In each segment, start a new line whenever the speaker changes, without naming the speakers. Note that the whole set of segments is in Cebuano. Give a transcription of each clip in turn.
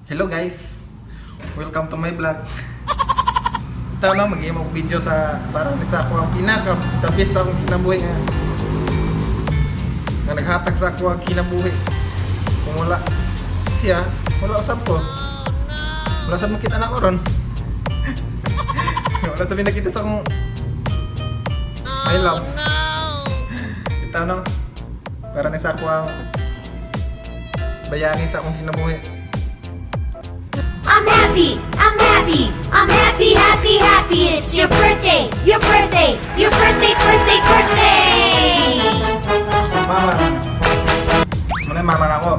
Hello guys! Welcome to my vlog. Ito na, mag ko video sa para ni sa ako ang pinaka the best sa akong kinabuhi nga nga naghatag sa ako ang kinabuhi. Kung wala siya, wala usab ko. Wala sa makita na ko ron. Wala sa nakita sa akong my loves. Ito no, para ni sa ako ang bayani sa akong kinabuhi.
I'm happy, I'm happy, I'm happy, happy, happy. It's your birthday, your birthday, your birthday, birthday, birthday.
Mama. Muna mama na ako.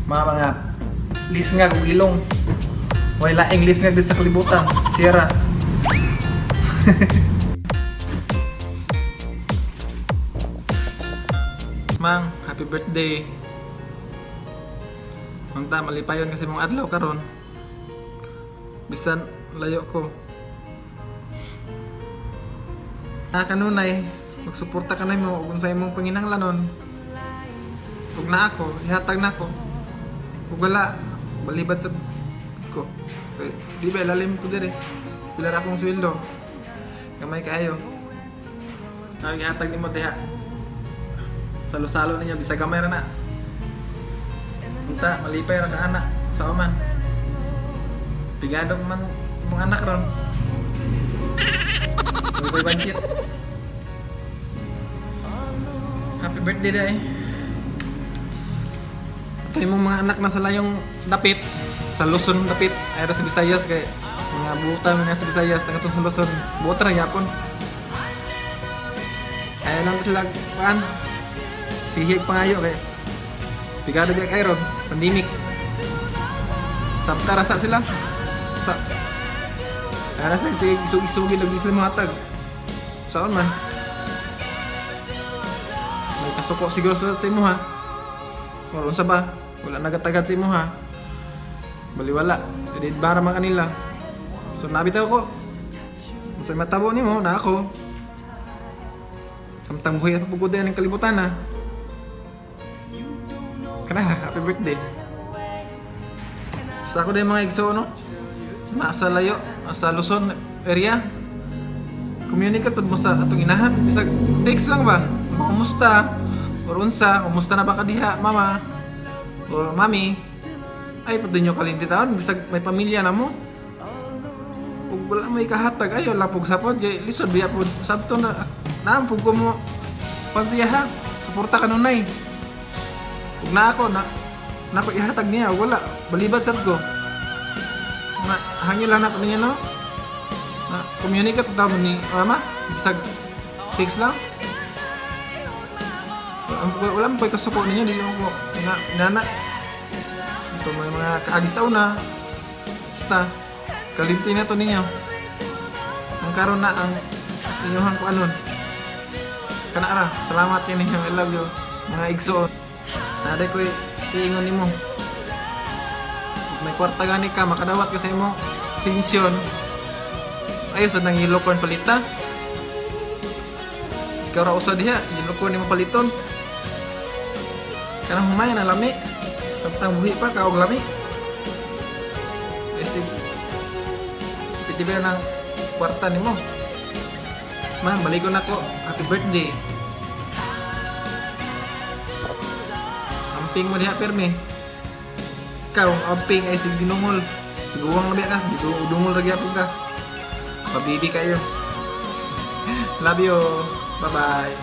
Mama nga. Lisngag ug ilong. Way laing lisngag di sa kalibutan. Sierra. Mang, happy birthday. Unta malipayon kasi mong adlaw karon. Bisan layo ko. Ah, kanunay, magsuporta ka na mo kung sa imong panginahanglanon. Ug na ako, ihatag na ako. Ug wala, balibad sa ko. Eh, di ba ilalim ko dire. Pila ra akong sweldo. Gamay kaayo. Ang ihatag nimo diha. Salo-salo niya bisag gamay ra na. Unta, malipay ra ka anak sa man. Pigado man imong anak ron. Malipay banjit. Happy birthday dai. Ito yung mga anak na sa layong dapit, sa Luzon dapit, ay ra sa Visayas kay mga buta mga sa Visayas ang atong sa Luzon, buta ra gyapon. Ay lang sila kuan. Sihig pangayo kay pigado biya kay ron, pandemic. Sabta ra sa sila. Sa Ay ra sa sige isug-isugi lagi sila mohatag. Saon man? May kasuko siguro sa imo ha. Or unsa ba? Wala nagatagad sa imo ha. Baliwala. Dili bara man kanila. So nabitaw ko. Unsa matabo nimo na ako. Samtang buhi at pugod ng kalibutan ha. Kana, happy birthday. Sa ako din mga igso no. Nasa layo, sa Luzon area. Communicate pud mo sa atong inahan. Bisag text lang ba? Kumusta? Or unsa? Kumusta na ba ka diha, mama? Or mami? Ay, pud ninyo kalinti taon. Bisag may pamilya na mo. Ug wala may kahatag, ayo lapog sapod. Kay lisod biya pod. Sabto na, naam pud ko mo pansiya ha. Suporta kanunay. Ug na ako, na, na ako ihatag niya. Wala, balibad sad ko. Na, hangyo lang na niya no? Na, communicate ta mo ni mama. Bisag text lang. Wala, wala mo pa'y kasuko ninyo, dili mo ko na, nana. Ito mga mga kaagi sa una. Basta, kalimti na to ninyo. Ang karon na ang inyuhang kuanon. Kana ra, salamat kay ninyo. I love you. Mga igsoon. Naday ko iingon nimo. May kwarta gani ka, makadawat ka sa imong pensyon. Ayo sa nang yellow corn palita. Ikaw ra usa diha, yellow corn nimo paliton. Kanang humay na lami. Samtang buhi pa ka og lami. Ay sig pitibi na ng kwarta nimo. Man, baligon ako. Happy birthday. Amping mo diha permi. Ikaw, amping ay sig dinungol. Tiguang na biya ka, dungol ra gyapon ka. Pabibi kayo. Love you. Bye-bye.